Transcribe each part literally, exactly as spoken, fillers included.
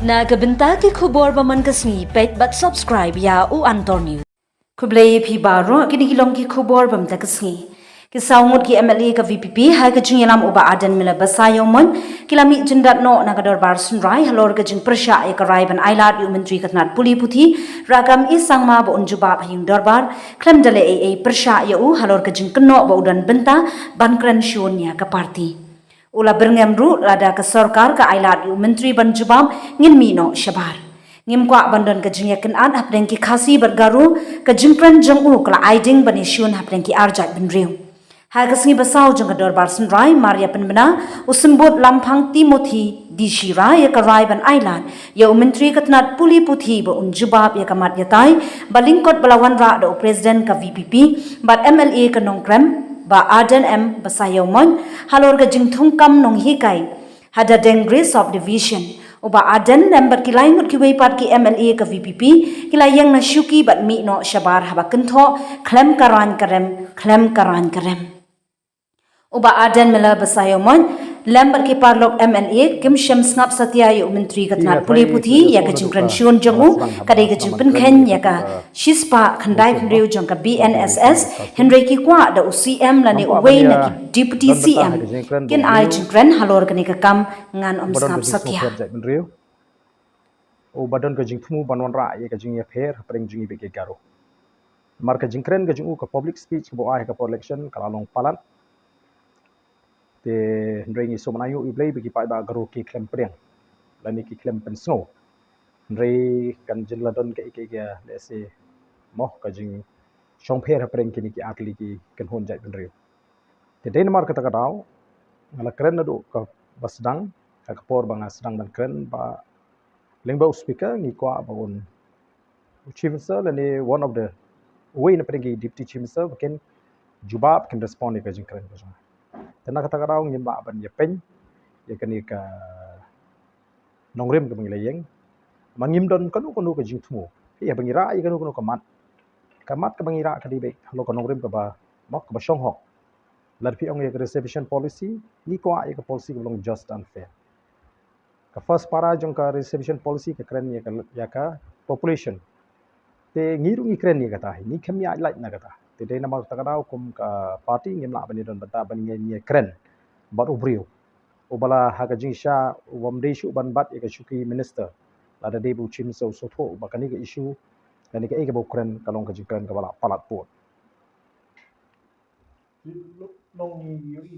Na ka bynta ki khubor ba man ka sngi, peit bad subscribe ïa U Antor News. Khublei ïa phi baroh, kine ki long ki khubor ba mynta ka sngi. Ki saw ngut ki M L A ka V P P ha ka jingïalam u Bah Ardent Miller Basaiawmoit ki la mih jyndat noh na ka dorbar Synrai halor ka jingpyrshah ïa ka rai ban ailad ïa u Myntri ka tnat pule puthi Rakkam E Sangma ba un jubab ha ïing dorbar khlem da leh ei ei pyrshah ïa u halor ka jingkynnoh ba u don bynta ban kren shun ïa ka party. U la byrngem ruh, lada ka sorkar ka ailad ïa u Myntri ban jubab, ngin mih noh shabar. Ngim kwah ban don ka jingïakynad hapdeng ki Khasi bad Garo, ka jingkren jong u ka la ai ding ban ïashun hapdeng ki arjait bynriew. Ha ka sngi basaw jong ka dorbar Synrai, mar ïa pynbna, u Symbud Lamphang Timothy D. Shira ïa ka rai ban ailad ïa u Myntri ka tnat pule puthi ba un jubab ïa ka mat ïatai ba lyngkot ba la wanrah da u President ka V P P bad M L A ka Nongkrem, Bah Ardent M Basaiawmoit, halor ka jingthungkam nonghikai ha Dadeng Grey Subdivision. U Bah Ardent lem bad ki lai ngut kiwei pat ki M L A ka V P P ki la ïeng na shuki bad mih noh shabar haba kynthoh khlem ka rang ka rem, khlem ka rang ka rem. U Bah Ardent Miller Basaiawmoit lem bad ki paralok M L A kim shym sngap satia ïa u Myntri ka tnat pule puthi ïa ka jingkren shun jong u, ka dei ka jingpynkheiñ ïa ka shispah khyndai phew hynriew jong ka B N S S, hynrei ki kwah da u C M lane uwei na ki Deputy C M kin ai jingkren halor kane ka kam, ngan ym sngap satia. Uba don ka jingthmu ban wanrah ïa ka jingïapher hapdeng jong ngi bad ki Garo. Namar ka jingkren ka jong u, ka public speech kaba u ai ha ka por election ka la long palat. Te hynrei ngi sngewbha ïa U Blei ba ki paidbah Garo ki khlem pdiang lane ki khlem pynsngew. Hynrei kan jin la don kaei kaei, lehse, mo, ka jingshongpher hapdeng kine ki artylli ki kynhun jaitbynriew. Te dei namar kata ka daw nga la kren naduh kaba sdang, ha ka por ba nga sdang ban kren, ba lyngba u Speaker ngi kwah ba un, u Chief Minister lane one of the, uwei na pdeng ki Deputy Chief Minister ba kin jubab, kin respond ïa ka jingkren ka jong nga. Te na kata ka daw ngim lah ban ïapeiñ ïa kane ka nongrim kaba ngi la ïeng. Ma ngim don kano kano ka jingthmu ïa ba ngi rah ïa kano kano ka mat. Ka mat kaba ngi rah ka dei beit halor ka nongrim kaba, mo, kaba shong hok. Lada phi ong ïa ka reservation policy, ngi kwah ïa ka policy kaba long just and fair. Ka first para jong ka reservation policy ka kren ïa ka, ïa ka population. Te ngi ruh ngi kren ïa kata hi, ngi khlem ïaid lait na kata. Te dei namar kata ka daw kum ka party ngim lah ban ïadon bynta ban ngi, ngi kren bad u briew uba la ha ka jingshisha u bym dei shuh ban bat ïa ka shuki minister. Lada dei ba u Chief Minister u sngewthuh ba kane ka issue, kane kaei kaba u kren ka long ka jingkren kaba la palat pud.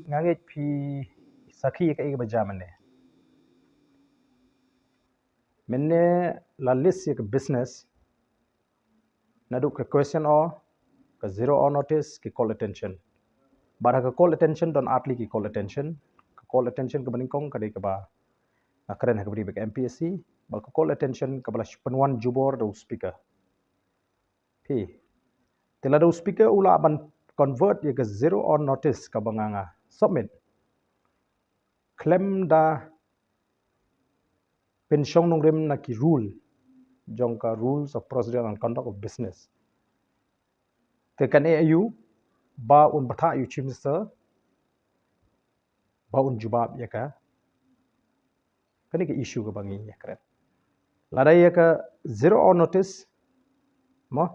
Nga ngeit phi sakhi ïa kaei kaba jia mynne. Mynne la list ïa ka business naduh ka question hour, ka zero hour notice, ki call attention. Bad ha ka call attention don artylli ki call attention. Ka call attention kaba nyngkong ka dei kaba nga kren ha kaba ïadei bad ka M P S C, bad ka call attention kaba la pynwan jubor da u Speaker. Phi. Te lada u Speaker u lah ban convert ïa ka zero hour notice kaba nga, nga submit khlem da pynshong nongrim na ki rule jong ka Rules of Procedure and Conduct of Business, te kan ïa ïoh ba un batai ïa u Chief Minister ba un jubab ïa ka, kane ka issue kaba ngi ïa kren. Lada ïa ka zero hour notice, mo,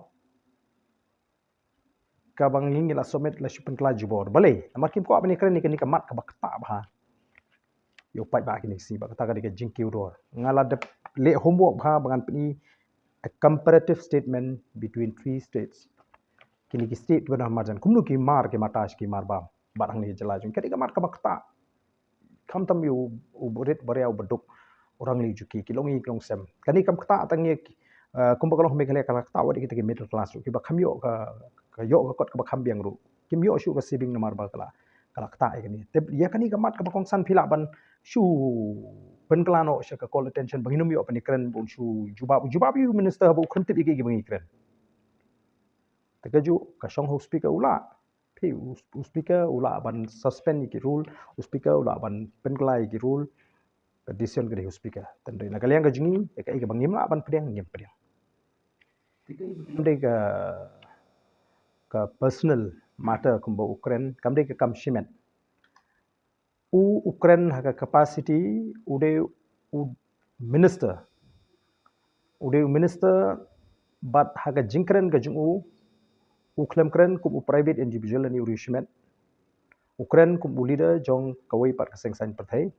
kaba ngi, ngi la submit, la shu pynkylla jubor. Balei? Namar kim kwah ban ïa kren ïa kane ka mat kaba ktah bha ïa u paidbah kine ki sngi, ba kata ka dei ka jingkiew dor. Nga la dep leh homework bha ba ngan pyni a comparative statement between three states. Kine ki state kiba don ha marjan, kumno ki mar, ki mar tash, ki mar bam, bad hangne jylla jong ngi. Ka dei ka mat kaba ktah. Khamtam ïa u, u barit baria, u baduk, u rangli juki, ki longïing ki longsem. Kane kam ktah tang ïa ki, eh, kumba ka long ha Meghalaya, ka la ktah wat ïa kita ki middle class ruh, kiba kham ïoh ka, ka ïoh ka kot kaba kham biang ruh. Kim ïoh shuh ka saving namar ba ka la, ka la ktah ïa kane. Te ïa kane ka mat kaba kongsan phi lah ban shu pynkylla noh sha ka call attention ba ngin ym ïoh ban ïa kren, ban shu jubab, jubab ïa u minister haba u kren tip ïa kiei kiba ngi kren. Te kajuh ka shong ha u Speaker u lah. Phi, u, u Speaker u lah ban suspend ïa ki rule, u Speaker u lah ban pynkylla ïa ki rule. Ka decision ka dei u Speaker. Te hynrei na ka liang ka jong ngi, ïa kaei kaba ngim lah ban pdiang, ngim pdiang. Te kaei kaba dei ka, ka personal matter kumba u kren, kam dei ka kam shimet. U, u kren ha ka capacity u dei u minister U dei u minister bad ha ka jingkren ka jong u, u khlem kren kum u private individual lane u riewshimet. U kren kum u leader jong kawei pat ka seng saiñ pyrthei.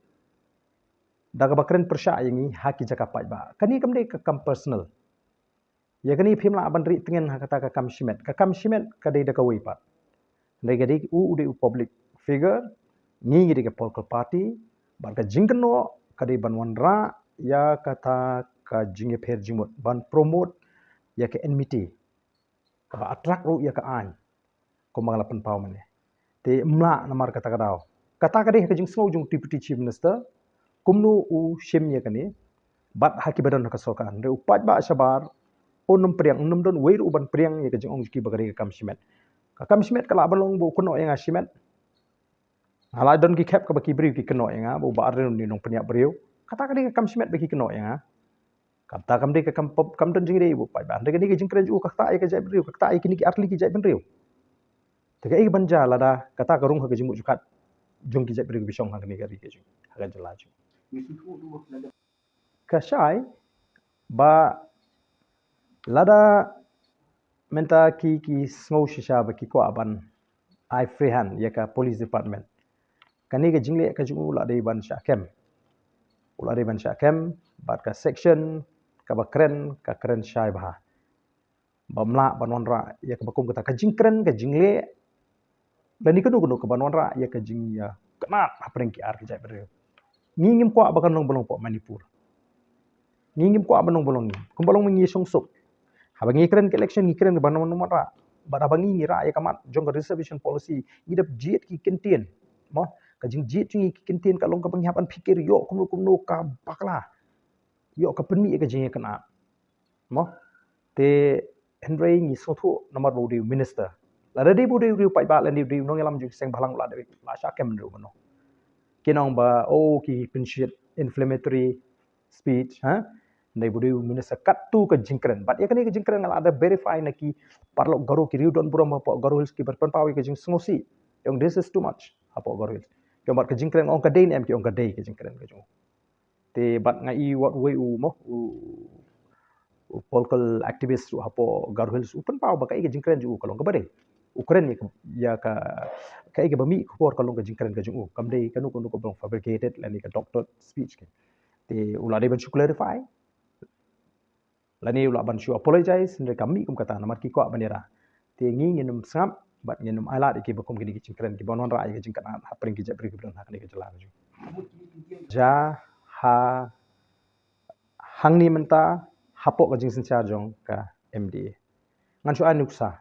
Da kaba kren pyrshah ïa ngi ha ki jaka paidbah. Kane kam dei ka kam personal. Ïa kane phim lah ban rieh tngen ha kata ka kam shimet. Ka kam shimet ka dei da kawei pat. Dei ka dei u, u dei u public figure, ngi ngi dei ka political party, bad ka jingkynnoh ka dei ban wanrah ïa kata ka jingïapher jingmut, ban promote ïa ka enmity, kaba attract ruh ïa ka aiñ, kumba nga la pynpaw mynne. Te ym lah namar kata ka daw. Kata ka dei ka jingsngew jong u Deputy Chief Minister, kumno u shim ïa kane, bad ha kiba don ha ka sorkar. Hynrei u paidbah shabar, un ym pdiang, un ym don wei ruh ban pdiang ïa ka jingong jong ki ba ka dei ka kam shimet. Ka kam shimet ka lah ban long ba u kynnoh ïa nga shimet. Nga la don ki khep kaba ki briew ki kynnoh ïa nga, ba u Bah Ardent u nongpynïap briew. Kata ka dei ka kam shimet ba ki kynnoh ïa nga. Kata kam dei ka kam pop, kam don jingïadei ba u paidbah. Hynrei kane ka jingkren jong u ka ktah ïa ka jaitbynriew, ka ktah ïa kine ki artylli ki jaitbynriew. Te kaei ban jia lada kata ka rung ha ka jingmut jingpyrkhat jong ki jaitbynriew kiba shong ha kane ka ri ka jong, ha ka jylla jong. Ka shai ba lada mynta ki, ki sngew shisha ba ki kwah ban ai free hand ïa ka police department. Kane ka jingleh ka jong u la dei ban shah kem. U la dei ban shah kem bad ka section kaba kren, ka kren shai bha. Ba ym lah ban wanrah ïa kaba kum kata ka jingkren, ka jingleh, lane kano kano kaban wanrah ïa ka jingïakynad hapdeng ki ar ki jaitbynriew. Ngi ngim kwah ba kan long ba long hapoh Manipur. Ngi ngim kwah ba long ba long ngi. Kumba long ngi shong suk. Haba ngi kren ka election ngi kren kaba ym wanrah. Bad haba ngi ngi rah ïa ka mat jong ka reservation policy, ngi dap jied ki kyntien. Mo, ka jingjied jong ngi ki kyntien ka long kaba ngi hap ban pyrkhat ïoh kumno kumno ka bakla. Ïoh ka pynmih ïa ka jingïakynad. Mo, te hynrei ngi sngewthuh namar ba u dei u minister. Lada dei ba u dei u paidbah lane u dei u nongïalam jong ki seng bhalang, u la dei, la shah kem hynrei u mano. Ki ong ba, oh, ki pynshit, inflammatory speech, ha? Hynrei ba u dei u minister katto ka jingkren. Bad ïa kane ka jingkren nga la da verify na ki paralok Garo, ki riew don burom hapoh Garo Hills kiba pynpaw ïa ka jingsngewsih. Ki ong this is too much hapoh Garo Hills. Ki ong bad ka jingkren, nga ong ka dei ne em, ki ong ka dei ka jingkren ka jong u. Te bad nga i wat wei u mo, u, u political activist ruh hapoh Garo Hills u pynpaw ba kaei ka jingkren jong u ka long kaba dei. U kren ïa ka, ïa ka, kaei kaba mih khubor ka long ka jingkren ka jong u. Kam dei kano kano kaba long fabricated lane ka doctored speech ke. Te u la dei ban shu clarify. Lane u lah ban shu apologize, hynrei kam mih kum kata namar ki kwah ban ïarah. Te ngi ngin ym sngap bad ngin ym ailad ïa kiba kum kine ki jingkren kiban wanrah ïa ka jingkynad hapdeng ki jaitbynriew kiba don ha kane ka jylla ka jong. Ja ha hangne mynta hapoh ka jingsynshar jong ka M D A. Ngan shu ai nuksa.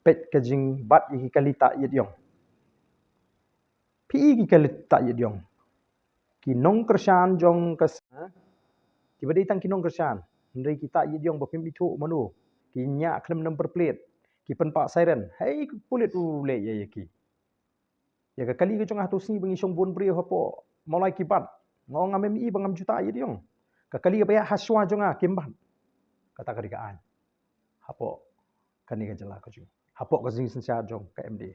Peit ka jingbat ïa ki kali tah ïit ïong. Phi i ki kali tah ïit ïong. Ki nongkyrshan jong ka s-, ha? Kiba dei tang ki nongkyrshan. Hynrei ki tah ïit ïong ba phim ithuh mano. Ki ñiah khlem number plate. Ki pynpah siren. Hei, ki pulit u leh ïa, ïa ki. Ïa ka kali ka jong nga ha tu sngi ba ngi shong bun briew hapoh Mawlai ki bat. Nga ong ngam i ba ngam ju tah ïit ïong. Ka kali kaba ïaid ha shuwa jong nga kim bat. Kata ka dei ka aiñ. Hapoh kane ka jylla ka jong. Hapoh ka jingsynshar jong ka M D A.